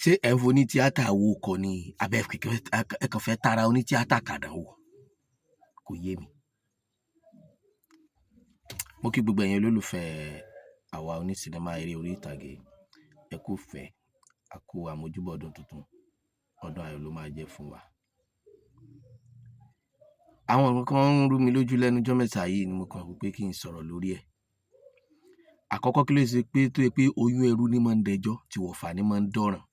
Ṣé ẹ̀ ń fo ní tíátà wo kọ ni abẹ́ ẹ kàn fẹ́ tara oní tíátà kàdánwò? Kò yé mi. Mo kí gbogbo ẹ̀yin olólùfẹ́ àwa oní sinimá eré orí ìtàgé. Ẹ kú ìfẹ́, a kú àmójúbọ̀ ọdún tuntun. Ọdún ayọ̀ ló máa jẹ́ fún wa. Àwọn nǹkan kan ń rú mi lójú lẹ́nu ọjọ́ mẹ́ta yìí ni mo kàn wí pé kí n sọ̀rọ̀ lórí ẹ̀. Àkọ́kọ́, kí ló ṣe pé tó yẹ pé oyún ẹrú ní máa ń dẹjọ́, tìwọ̀fà ní máa ń dọ̀ràn?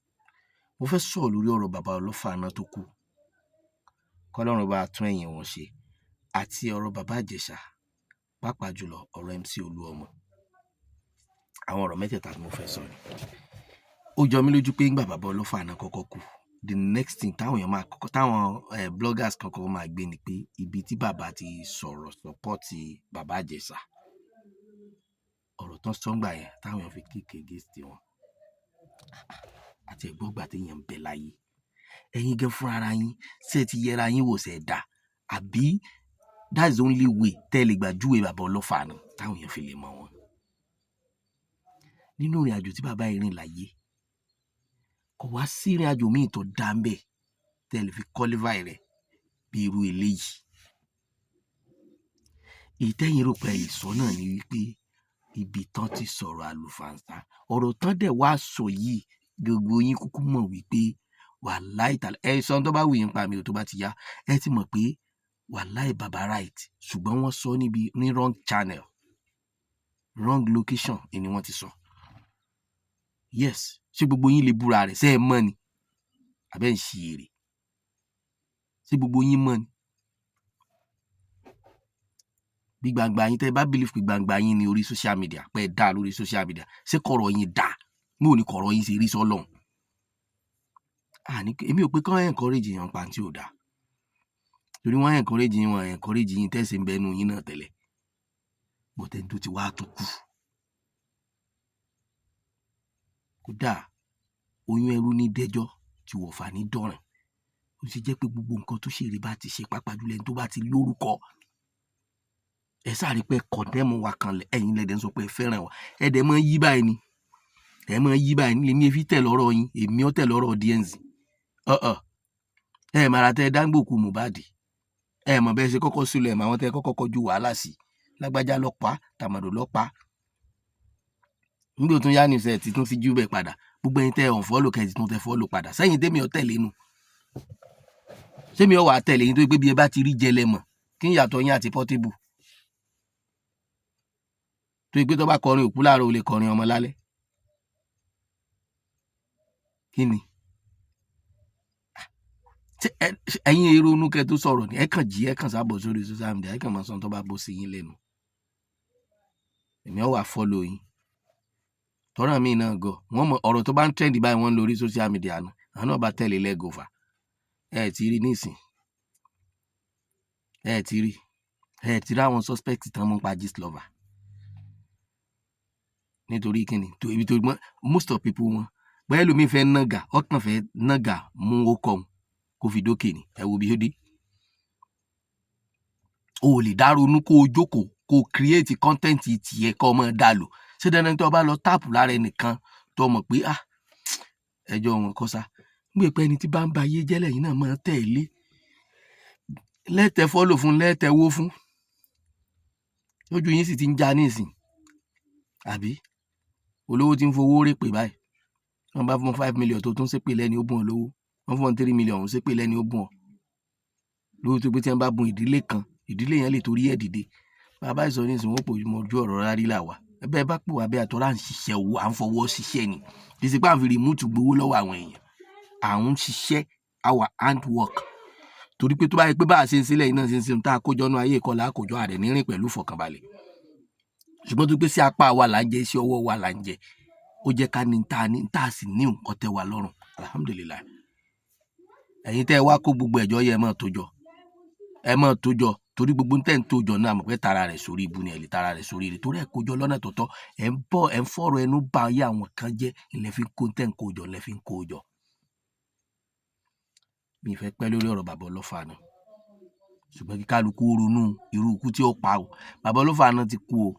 Mo fẹ́ sọ̀rọ̀ lórí ọ̀rọ̀ bàbá Ọlọ́fà náà tó kú. Kọ́lọ́run bá tún ẹ̀yìn wọn ṣe, àti ọ̀rọ̀ bàbá Ìjẹ̀ṣà, pàápàá jùlọ ọ̀rọ̀ MC Olúọmọ. Àwọn ọ̀rọ̀ mẹ́tẹ̀ẹ̀ta tí mo fẹ́ sọ ni. Ó jọ mí lójú pé ńgbà bàbá Ọlọ́fà náà kọ́kọ́ kú, the next thing táwọn èèyàn máa kọ́kọ́, táwọn bloggers kọ́kọ́ máa gbé ni pé ibi tí bàbá ti sọ̀rọ̀ support bàbá Ìjẹ̀ṣà. Ọ̀rọ̀ tán sọ ńgbà yẹn táwọn èèyàn fi kick against wọn. Àti ẹ̀gbọ́n ìgbà téèyàn ń bẹ láyé. Ẹ̀yin gan fúnra ara yín, ṣé ẹ ti yẹra yín wò, ṣe é dá? Àbí that's the only way tẹ́ ẹ lè gbà júwe bàbá Ọlọ́fà náà táwọn èèyàn fi lè mọ̀ wọ́n? Nínú ìrìn àjò tí bàbá yìí rìn láyé, kò wá sí ìrìn àjò míì tó dá ń bẹ̀ tẹ́ ẹ lè fi qualify rẹ̀ bí irú eléyìí. Èyí tẹ́yin rò pé ẹ lè sọ náà ni wípé ibi tán ti sọ̀rọ̀ àlùfàǹsá, ọ̀rọ̀ tán dẹ̀ wá sọ yìí, gbogbo yín kúkú mọ̀ wípé wàláì tàlà ẹ sọ ohun tó bá wù yín pa mi ò tó bá ti yá. Ẹ ti mọ̀ pé wàláì bàbá right, ṣùgbọ́n wọ́n sọ níbi ní wrong channel, wrong location ni wọ́n ti sọ. Yes, ṣé gbogbo yín lè búra rẹ̀? Ṣé ẹ mọ̀ ni? Àbẹ́ ń ṣi èrè? Ṣé gbogbo yín mọ̀ ni? Bí gbangba yín, tẹ́ ẹ bá believe pé gbangba yín ní orí social media, pé ẹ dá lórí social media, ṣé kọ̀rọ̀ yín dá? Bó ní kọ̀rọ̀ yín ṣe rí sọ́lọ́run? Àní èmi ò pé kán encourage èèyàn pa tí ò dáa, torí wọ́n encourage yín, wọ́n encourage yín, tẹ́sí ń bẹnu yín náà tẹ́lẹ̀, but ẹni tó ti wá tó kú, kódà oyún ẹrú ní dẹjọ́, tí wọ̀fà ní dọ̀ràn. Ó sì jẹ́ pé gbogbo nǹkan tó ṣèrè bá ti ṣe, pàápàá jùlọ ẹni tó bá ti lórúkọ, ẹ sáré pé condemn wa kan. Ẹ̀yin lẹ́dẹ̀ ń sọ pé ẹ fẹ́ràn wa, ẹ dẹ̀ mọ́ yí báyìí ni, ẹ mọ́ yí báyìí ni. Èmi fi tẹ̀ lọ́rọ̀ yín, èmi ó tẹ̀ lọ́rọ̀ audience. Ọ̀ọ̀ ẹ màrà tẹ dáńgbòkú Mohbad, ẹ mọ̀ bẹ́ẹ̀ ṣe kọ́kọ́ sílẹ̀, ẹ̀ mọ̀ àwọn tẹ kọ́kọ́ kọjú wàhálà sí, lágbájá lọ́pàá, tàmàdò lọ́pàá. Nígbà tó yá ní sẹ ti tún fi jú bẹ́ẹ̀ padà. Gbogbo ẹ̀yin tẹ unfollow, kẹ́ ti tún tẹ follow padà sẹ́yìn. Tẹ́mi ọ̀ tẹ̀lé nu, sẹ́mi ọ̀ wà tẹ̀lé yín tó pé bí ẹ bá ti rí jẹlẹ mọ̀ kí n yàtọ̀ yín àti Portable tó pé tó bá kọrin òkú láàárọ̀, ò lè kọrin ọmọ lálẹ́. Kí ni ẹ̀yin èrò kẹ́ tó sọ̀rọ̀ ni? Ẹ kàn jí, ẹ kàn sábọ̀ sórí social media, ẹ kàn máa sọ tó bá bọ́ sí yín lẹ́nu. Èmi ọ̀ wà follow yín tọ́rọ̀ mi náà gọ̀ wọ́n mọ ọ̀rọ̀ tó bá ń trend báyìí, wọ́n ń lórí social media náà, àwọn náà bá tẹ̀lé lẹ́gọ̀fà. Ẹ ti rí nísìn, ẹ ti rí, ẹ ti rí àwọn suspect tán mú pa Gistlover. Nítorí kíni? Tó ibi tó most of people wọn bóyá ẹlòmíì fẹ́ nàgà, ọkàn fẹ́ nàgà mú ó kọ̀ kó fi dókè ni. Ẹ wo bí ó dé. O ò lè dá ronú, kó o jókòó, kó o create content tiẹ̀, kó o máa dá lò. Ṣé dandan tí o bá lọ tap lára ẹnìkan tó mọ̀ pé ah, ẹjọ́ wọn kọ́ sá ń gbé pé ẹni tí bá ń ba ayé jẹ́ lẹ́yìn náà máa tẹ̀lé lẹ́tẹ̀ follow fún, lẹ́tẹ̀ wó fún, lójú yín sì ti ń já nísìn, àbí olówó tí ń fowó rèpè báyìí? Wọ́n bá fún 5 million tó tún ṣépè lẹ́ni ó bùn ọ́ lówó, wọ́n fún ọ 3 million, ó ṣépè lẹ́ni ó bùn ọ́ lówó, tó pé tí wọ́n bá bùn ìdílé kan, ìdílé yẹn lè torí ẹ̀ dìde. Bàbá ìsọ ní ìsìn wọn pò mọ ojú ọ̀rọ̀ rárí là wà. Ẹbẹ́ bá pò wá bẹ́ẹ̀ àtọ́rà ń ṣiṣẹ́ owó, à ń fọwọ́ ṣiṣẹ́ ni, kì í ṣe pé à ń fi remote gbowó lọ́wọ́ àwọn èèyàn. À ń ṣiṣẹ́, our hand work, torí pé tó bá yẹ pé bá a ṣe ń sílẹ̀ iná ṣe ń ṣe tá a kójọ nú ayé ìkọlà àkójọ àrẹ̀ nírìn pẹ̀lú ìfọ̀kànbalẹ̀, ṣùgbọ́n tó pé sí apá wa là ń jẹ, iṣẹ́ ọwọ́ wa là ń jẹ, ó jẹ́ ká ní tá a ní tá a sì ní nǹkan tẹ́ wa lọ́rùn, alhamdulillahi. Ẹ̀yin tẹ́ ẹ wá kó gbogbo ẹ̀jọ́ yẹ, ẹ máa tó jọ, ẹ máa tó jọ, torí gbogbo tẹ́ ń tó jọ náà, mọ̀ pé tara rẹ̀ sórí ibu ni. Ẹ̀ lè tara rẹ̀ sórí ire, torí ẹ̀ kó jọ lọ́nà tó tọ́. Ẹ̀ ń bọ̀, ẹ̀ ń fọ̀rọ̀ ẹnu ba ayé àwọn kan jẹ́, ilẹ̀ fi ń kó tẹ́ ń kó jọ, ilẹ̀ fi ń kó jọ. Mi ì fẹ́ pẹ́ lórí ọ̀rọ̀ bàbá Ọlọ́fà náà, ṣùgbọ́n kí kálukú ronú irú ikú tí ó pa o. Bàbá Ọlọ́fà náà ti kú o.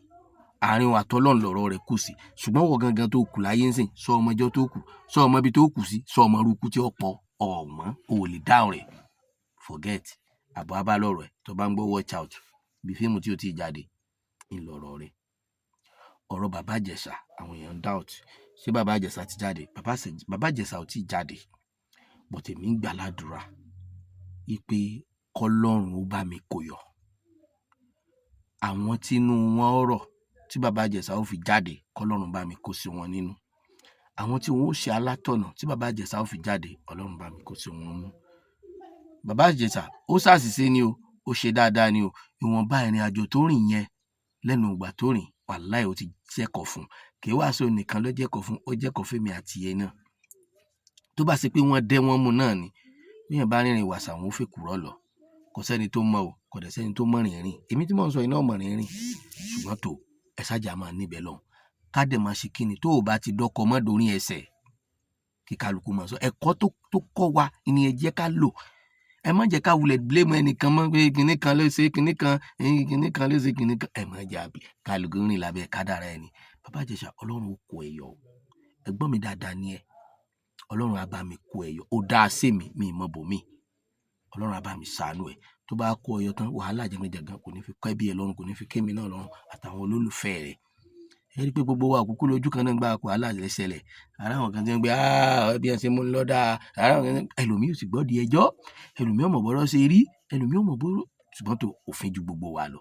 Àárín òun àtọlọ́run lọ̀rọ̀ rẹ̀ kù sí. Ṣùgbọ́n wọ gangan tó kù láyé ń sìn, sọ ọmọ ọjọ́ tó kù, sọ ọmọ ibi tó kù sí, sọ ọmọ irú ikú tí ó pọ̀ ọ̀mọ́, o ò lè dáhùn rẹ̀. Forget àbọ̀ abálọ̀rọ̀ ẹ̀. Tó bá ń gbọ́, watch out bí fíìmù tí ò tí ì jáde ńlọrọ̀ rẹ̀. Ọ̀rọ̀ Bàbá Ìjẹ̀ṣà, àwọn èèyàn doubt, ṣé Bàbá Ìjẹ̀ṣà ti jáde? Bàbá Ìjẹ̀ṣà ò tí ì jáde, but èmi ń gbà ládùúrà wípé kọ́lọ́run ó bá mi kó yọ àwọn tínú wọn rọ̀ tí Bàbá Ìjẹ̀ṣà ó fi jáde, kọ́lọ́run bá mi kó sí wọn nínú. Àwọn tí wọn ó ṣe alátọ̀nà tí Bàbá Ìjẹ̀ṣà ó fi jáde, Ọlọ́run bá mi kó sí wọn nínú. Bàbá Ìjẹ̀ṣà, ó ṣàṣìṣe ni o, ó ṣe dáadáa ni o, ìwọ̀nba ìrìn àjò tó rìn yẹn lẹ́nu ìgbà tó rìn, wàláì, ó ti jẹ́kọ̀ọ́ fún un. Kì í wá sí òun nìkan ló jẹ́kọ̀ọ́ fún, ó jẹ́kọ̀ọ́ fún èmi àti ẹ náà. Tó bá ṣe pé wọ́n dẹ́ wọ́n mú náà ni, bíyàn bá rìnrìn wàsà, wọn ó fèkùrọ́ lọ. Kò sẹ́ni tó mọ̀ o, kò dẹ̀ sẹ́ni tó mọ̀ rìn rìn. Èmi tí mò ń sọ yìí náà mọ̀ rìn rìn. Ṣùgbọ́n tó ẹ ṣáàjà máa níbẹ̀ lọ́hùn, ká dẹ̀ máa ṣe kíni. Tó o bá ti dọ́kọ mọ́ dorí ẹsẹ̀ kí kálukú máa sọ. Ẹ̀kọ́ tó kọ́ wa ni ẹ jẹ́ ká lò. Ẹ má jẹ́ ká wulẹ̀ blame ẹnìkan mọ́ pé kinní kan ló ṣe kinní kan, kinní kan ló ṣe kinní kan. Ẹ má jẹ́ àbí kálukú rìn lábẹ́ kádàrá ẹni. Bàbá Ìjẹ̀ṣà, Ọlọ́run ó kó ẹ yọ o. Ẹ̀gbọ́n mi dáadáa ni ẹ. Ọlọ́run á bá mi kó ẹ yọ. Ó dáa sí mi, mi ì mọ bòmíì. Ọlọ́run á bá mi ṣàánú ẹ. Tó bá kó ẹ yọ tán, wàhálà jẹgànjẹgàn kò ní fi kọ́ ẹbí ẹ lọ́rùn, kò ní fi kémi náà lọ́rùn àtàwọn olólùfẹ́ rẹ̀. Ẹ rí i pé gbogbo wa kúkú lójú kan náà gba wàhálà rẹ̀ ṣẹlẹ̀. Ara àwọn kan tí ń gbé bí ẹ ṣe mú un lọ́dà, ara àwọn kan, ẹlòmíì ò sì gbọ́ di ẹjọ́, ẹlòmíì ò mọ̀ bọ́rọ̀ ṣe rí, ẹlòmíì ò mọ̀ bọ́rọ̀. Ṣùgbọ́n tó òfin ju gbogbo wa lọ.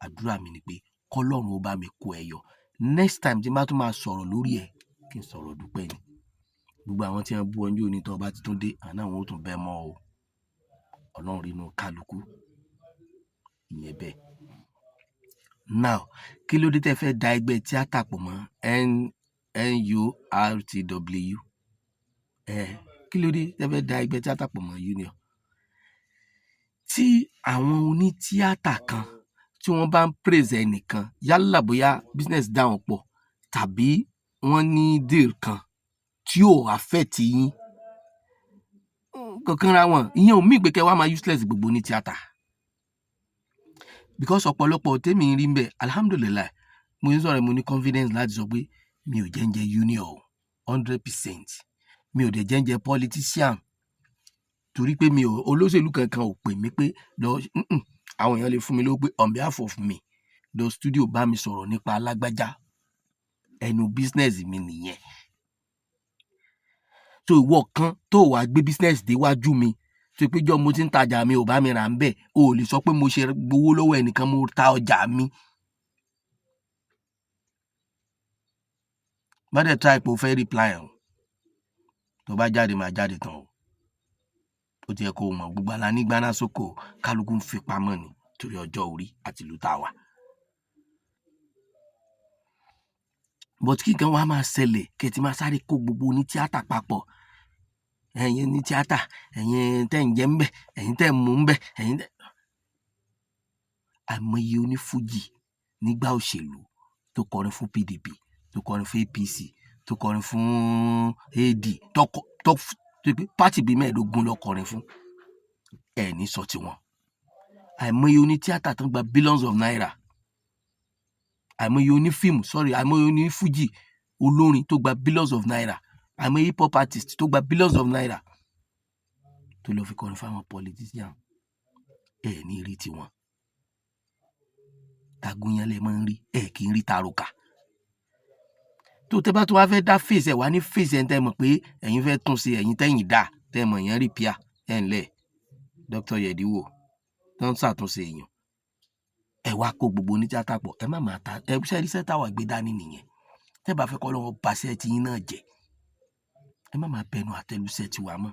Àdúrà mi ni pé kọ́lọ́run ó bá mi kó ẹ yọ. Next time tí n bá tún máa sọ̀rọ̀ lórí ẹ̀, kí n sọ̀rọ̀ dúpẹ́ ni. Gbogbo àwọn tí wọ́n bú ọ ní òní, tó bá ti tún dé, àná àwọn ó tún bẹ́ mọ́ o. Ọlọ́run rí inú kálukú. Ìyẹn bẹ́ẹ̀. Now, kí ló dé tẹ́ fẹ́ da ẹgbẹ́ tíátà pọ̀ mọ́ NURTW? Ẹ kí ló dé tẹ́ fẹ́ da ẹgbẹ́ tíátà pọ̀ mọ́ union? Tí àwọn onítíátà kan tí wọ́n bá ń praise ẹnìkan, yálà bóyá business dá wọn pọ̀ tàbí wọ́n ní deal kan tí ò affect yín kankan ra wọn, ìyẹn ò mean pé kẹ́ wá máa useless gbogbo ní tíátà, because ọ̀pọ̀lọpọ̀ tèmi ń rí ń bẹ̀, alhamdulillahi, mo ń sọ̀rọ̀, mo ní confidence láti sọ pé mi ò jẹ́ ń jẹ union o, 100%. Mi ò dẹ̀ jẹ́ ń jẹ politician, torí pé mi ò, olóṣèlú kankan ò pè mí pé lọ. Àwọn èèyàn lè fún mi lówó pé on behalf of me, lọ studio, bá mi sọ̀rọ̀ nípa alágbájá. Ẹnu business mi nìyẹn. So ìwọ kan tó wàá gbé business déwájú mi, tó pé jọ́ mo ti ń tajà mi ò bá mi rà ń bẹ̀, o ò lè sọ pé mo ṣe gbowó lọ́wọ́ ẹnìkan mo ta ọjà mi. Má dẹ̀ try pé o fẹ́ reply o. Tó bá jáde, máa jáde tán o. Ó ti yẹ kó o mọ̀, gbogbo ala ní gbaná sóko, kálukú ń fi pamọ́ ni torí ọjọ́ orí àti ìlú tá a wà. But kí nǹkan wá máa ṣẹlẹ̀, kí ẹ ti máa sáré kó gbogbo oní tíátà papọ̀. Ẹ̀yin ní tíátà, ẹ̀yin tẹ́ ń jẹ ń bẹ̀, ẹ̀yin tẹ́ ń mu ń bẹ̀, ẹ̀yin tẹ́. Àìmọye onífújì nígbà òṣèlú tó kọrin fún PDP, tó kọrin fún APC, tó kọrin fún AD, tó tó party bíi 15 ló kọrin fún. Ẹ̀ ní sọ tiwọn. Àìmọye onítíátà tó ń gba billions of naira. Àìmọye onífíìmù, sorry, àìmọye onífújì olórin tó gba billions of naira. Àìmọye hip hop artist tó gba billions of naira tó lọ fi kọrin fáwọn politician. Ẹ ní rí tiwọn. Tagúnyán lẹ máa ń rí, ẹ kì í rí taroka. Tó tẹ́ bá tún wá fẹ́ dá face ẹ̀ wá ní face ẹ̀ ń tẹ́ mọ̀ pé ẹ̀yin fẹ́ tún ṣe, ẹ̀yin tẹ́yìn dá tẹ́ mọ̀ yẹn repair ẹ̀ ńlẹ̀ Dr. Yediwo tó ń ṣàtúnṣe èèyàn. Ẹ wá kó gbogbo onítíátà pọ̀, ẹ má máa ta ẹ ṣe rí sẹ́tà wà gbé dání nìyẹn. Tẹ́ bá fẹ́ kọ́ lọ́wọ́ baṣẹ́ tí yín náà jẹ́, ẹ má máa bẹnu àtẹ́lùsẹ̀ tiwa mọ́.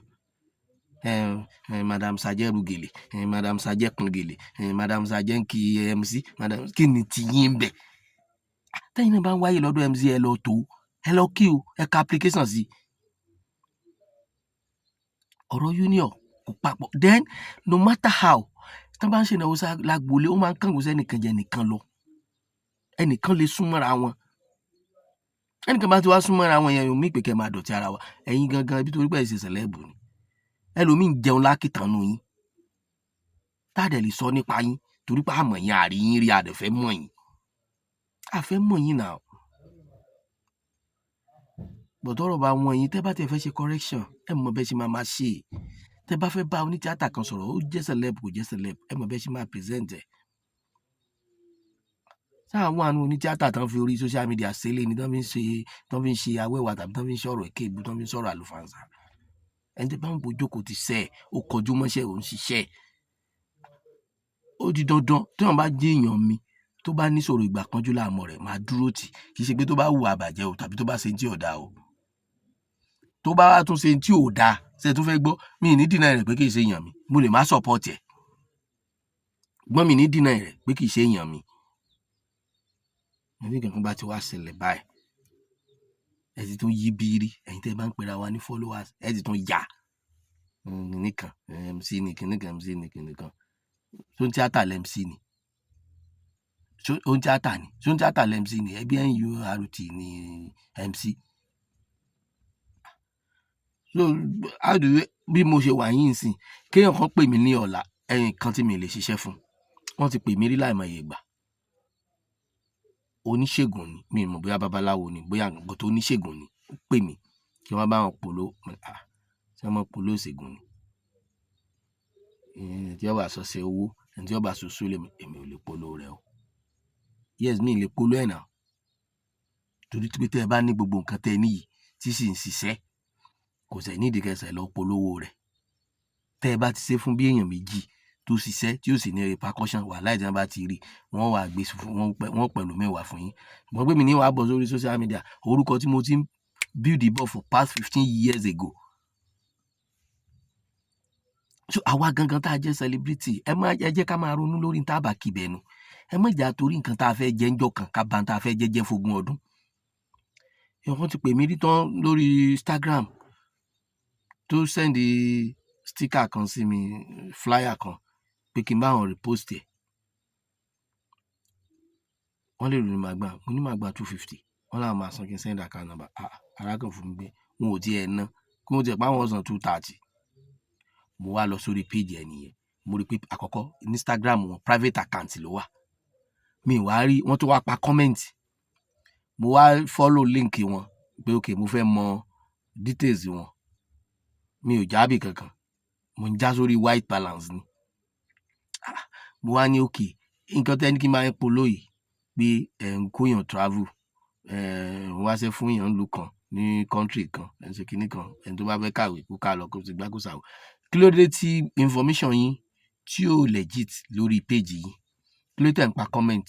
Ẹ Madam Sajẹ rugele, ẹ Madam Sajẹ kun gèlè, ẹ Madam Sajẹ ń kí MC, Madam kí ni ti yín bẹ̀? Tẹ́yìn náà bá ń wáyé lọ́dọ̀ MC, ẹ lọ tó ẹ lọ kí o, ẹ ka application sí. Ọ̀rọ̀ union kò papọ̀. Then no matter how tí wọ́n bá ń ṣe ìnáwó lágboolé, ó máa ń kángun sẹ́nìkan jẹ ẹnìkan lọ. Ẹnìkan lè súnmọ́ra wọn. Ẹnìkan bá ti wá súnmọ́ra wọn yẹn, omi ìpè kẹ́ máa dọ̀tí ara wa. Ẹ̀yin gangan ibi torí pé ẹ̀ ṣe celeb ni. Ẹlòmíì ń jẹun lákìtàn nù yín. Tá a dẹ̀ lè sọ nípa yín torí pé àmọ̀ yín, àrí yín rí, a dẹ̀ fẹ́ mọ̀ yín. A fẹ́ mọ̀ yín náà. But tọ́rọ̀ bá wọ́n yín, tẹ́ bá tiẹ̀ fẹ́ ṣe correction, ẹ mọ̀ bẹ́ẹ̀ ṣe máa máa ṣe. Tẹ́ bá fẹ́ bá onítíátà kan sọ̀rọ̀, ó jẹ́ celeb, kò jẹ́ celeb, ẹ mọ̀ bẹ́ẹ̀ ṣe máa present ẹ̀. Sáà wà nínú onítíátà tán fi orí social media ṣẹlẹ̀ ni tán fi ń ṣe awẹ́wà tàbí tán fi ń sọ̀rọ̀ èké ìbú, tán fi ń sọ̀rọ̀ àlùfàǹsà. Ẹni tí bá ń bójókòó ti sẹ́ ẹ̀, ó kọjú mọ́ṣẹ́, òun ṣiṣẹ́. Ó di dandan tí wọ́n bá jẹ́ èèyàn mi, tó bá níṣòro ìgbà kanjú láàmú rẹ̀, máa dúró tì. Kì í ṣe pé tó bá hùwà àbàjẹ́ o tàbí tó bá ṣe tí ò dáa o. Tó bá wá tún ṣe tí ò dáa, ṣé ẹ tún fẹ́ gbọ́? Mi ì ní deny rẹ̀ pé kì í ṣe èèyàn mi. Mo lè má support ẹ̀. Ṣùgbọ́n mi ì ní deny rẹ̀ pé kì í ṣe èèyàn mi. Ní nǹkan kan bá ti wá ṣẹlẹ̀ báyìí, ẹ ti tún yí bírí. Ẹ̀yin tẹ́ ẹ bá ń pera wa ní followers, ẹ ti tún yà nìkan MC ní kinní kan, MC ní kinní kan. Ṣó ń tíátà lẹ́ MC ni? Ṣó ń tíátà ni? Ṣó ń tíátà lẹ́ MC ni? Ẹbí NURT ní MC. So how do you, bí mo ṣe wà yín sìn, kéèyàn kan pè mí ní ọ̀la, ẹ̀yìn kan tí mi lè ṣiṣẹ́ fún, wọ́n ti pè mí rí láìmọye ìgbà. Oníṣègùn ni, mi ò mọ̀ bóyá babaláwo ni, bóyá nǹkan tó oníṣègùn ni, ó pè mí kí wọ́n bá wọn polówó. Ah, ṣé wọ́n máa polówó ìṣègùn ni? Ẹni tí ó bá sọ ṣe owó, ẹni tí ó bá sọ sólè, èmi ò lè polówó rẹ̀ o. Yes, mi ì lè polówó ẹ̀ náà. Torí pé tẹ́ ẹ bá ní gbogbo nǹkan tẹ́ ẹ ní yìí tí sì ń ṣiṣẹ́, kò sẹ̀ nídìí kẹsẹ̀ lọ polówó rẹ̀. Tẹ́ ẹ bá ti ṣe fún bí èèyàn méjì tó ṣiṣẹ́ tí ó sì ní repercussion, wàláì, tí wọ́n bá ti rí, wọ́n wá gbé fún wọ́n pẹ̀lú mẹ́wàá fún yín. Ṣùgbọ́n pé mi ní wàá bọ̀ sórí social media, orúkọ tí mo ti ń build bọ̀ for past 15 years ago. So àwa gangan tá a jẹ́ celebrity, ẹ má ẹ jẹ́ ká máa ronú lórí tá a bá kì bẹ̀nu. Ẹ má jà torí nǹkan tá a fẹ́ jẹ́ ńjọ́ kan, ká bà tá a fẹ́ jẹ́ jẹ́ fógún ọdún. Èèyàn kan ti pè mí rí tán lórí Instagram, tó send sticker kan sí mi, flyer kan, pé kí n bá wọn repost ẹ̀. Wọ́n lè ní màá gbà, mo ní màá gba 250. Wọ́n láwọn máa san, kí n send account number. Ah, ara kan fún mi pé wọn ò tiẹ̀ ná, kí wọ́n tiẹ̀ pa àwọn san 230. Mo wá lọ sórí page ẹ̀ nìyẹn. Mo rí pé àkọ́kọ́ Instagram wọn, private account ló wà. Mi wá rí wọ́n tó wá pa comment. Mo wá follow link wọn pé ok, mo fẹ́ mọ details wọn. Mi ò jábì kankan, mo ń já sórí white balance ni. Ah, mo wá ní ok, nǹkan tẹ́ ní kí n máa ń polówó yìí pé ẹ̀ ń kóyàn travel, ẹ̀ ń wáṣẹ́ fún èèyàn ìlú kan ní country kan, ẹ̀ ń ṣe kinní kan, ẹni tó bá fẹ́ kàwé kó ká lọ, kó sì gbá kó sàwò. Kí ló dé tí information yín tí ò legit lórí page yín? Kí ló tẹ̀ ń pa comment?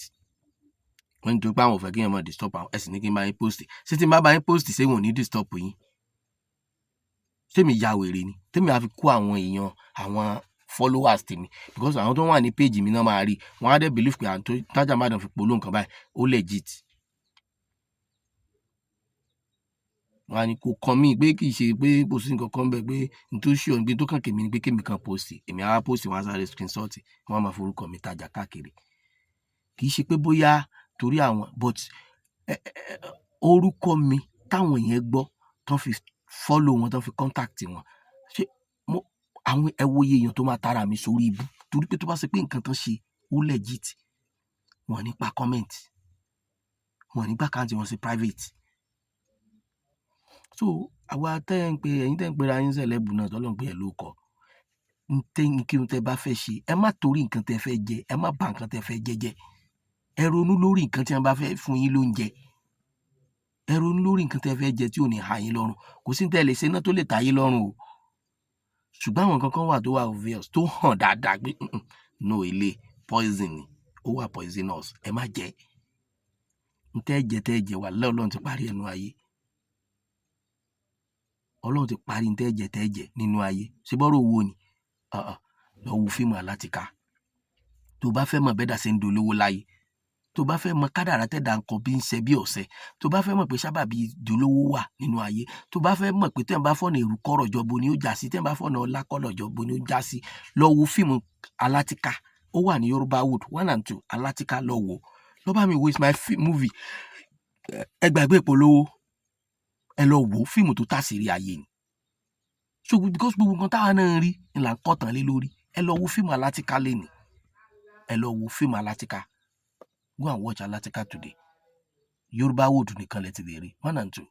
Wọ́n ní torí pé àwọn ò fẹ́ kí èèyàn máa disturb àwọn. Ẹ sì ní kí n bá yín post. Ṣé tí n bá bá yín post, ṣé wọn ò ní disturb yín? Ṣé mi ya wèrè ni tèmi á fi kó àwọn èèyàn, àwọn followers tèmi? Because àwọn tó wà ní page mi náà máa rí, wọ́n á dẹ̀ believe pé àǹtó Tájà Ìbàdàn fi polówó nǹkan báyìí, ó legit. Wọ́n á ní kò kàn mí, pé kì í ṣe pé kò sí nǹkan kan bẹ́ẹ̀, pé n tó ṣùọ́ pé tó kàn kémi ni pé kémi kan post. Èmi á wá post, wọ́n á sáré screenshot, wọ́n á máa forúkọ mi tajà káàkiri. Kì í ṣe pé bóyá torí àwọn, but orúkọ mi táwọn yẹn gbọ́ tán fi follow wọn, tán fi contact wọn. Ṣé mo àwọn, ẹ wo iye èèyàn tó máa tara mi sórí ibú? Torí pé tó bá ṣe pé nǹkan tán ṣe ó legit, wọn ò ní pa comment, wọn ò ní gbà account wọn sí private. So àwa tẹ́ ń pe, ẹ̀yin tẹ́ ń pera yín celeb náà, tọ́lọ́run pé ẹ ló kọ kí n tẹ́ bá fẹ́ ṣe, ẹ má torí nǹkan tẹ́ fẹ́ jẹ, ẹ má bà nǹkan tẹ́ fẹ́ jẹ jẹ́. Ẹ ronú lórí nǹkan tí wọ́n bá fẹ́ fún yín lóúnjẹ. Ẹ ronú lórí nǹkan tẹ́ fẹ́ jẹ tí ò ní há yín lọ́rùn. Kò sí ní tẹ́ lè ṣe náà tó lè ta yín lọ́rùn o, ṣùgbọ́n àwọn nǹkan kan wà tó wà obvious, tó hàn dáadáa pé no, ilé poison ni, ó wà poisonous, ẹ má jẹ. N tẹ́ jẹ, tẹ́ jẹ wà lẹ́, Ọlọ́run ti parí ẹnu ayé. Ọlọ́run ti parí n tẹ́ jẹ, tẹ́ jẹ nínú ayé. Ṣé bọ́rọ̀ owó ni? Lọ wo fíìmù Alátìká tó bá fẹ́ mọ̀ bẹ́dà ṣe ń dolówó láyé, tó bá fẹ́ mọ̀ kádàrá tẹ̀dá ń kọ bí ń ṣe bí ọ̀sẹ̀, tó bá fẹ́ mọ̀ pé sábàbí dolówó wà nínú ayé, tó bá fẹ́ mọ̀ pé tẹ́ ń bá fọ̀nà èrú kọ́rọ̀ jọ bo ni ó já sí, tẹ́ ń bá fọ̀nà ọlá kọ́rọ̀ jọ bo ni ó já sí, lọ wo fíìmù Alátìká. Ó wà ní Yorùbá Wood 1 and 2. Alátìká, lọ wò, lọ bá mi wo. It's my movie. Ẹ gbàgbé ìpolówó, ẹ lọ wò. Fíìmù tó tàṣírí ayé ni. So because gbogbo nǹkan táwa náà rí ni là ń kọ̀tàn lé lórí. Ẹ lọ wo fíìmù Alátìká lénìí. Ẹ lọ wo fíìmù Alátìká. Go and watch Alátìká today. Yorùbá Wood nìkan lẹ ti lè rí. One and two.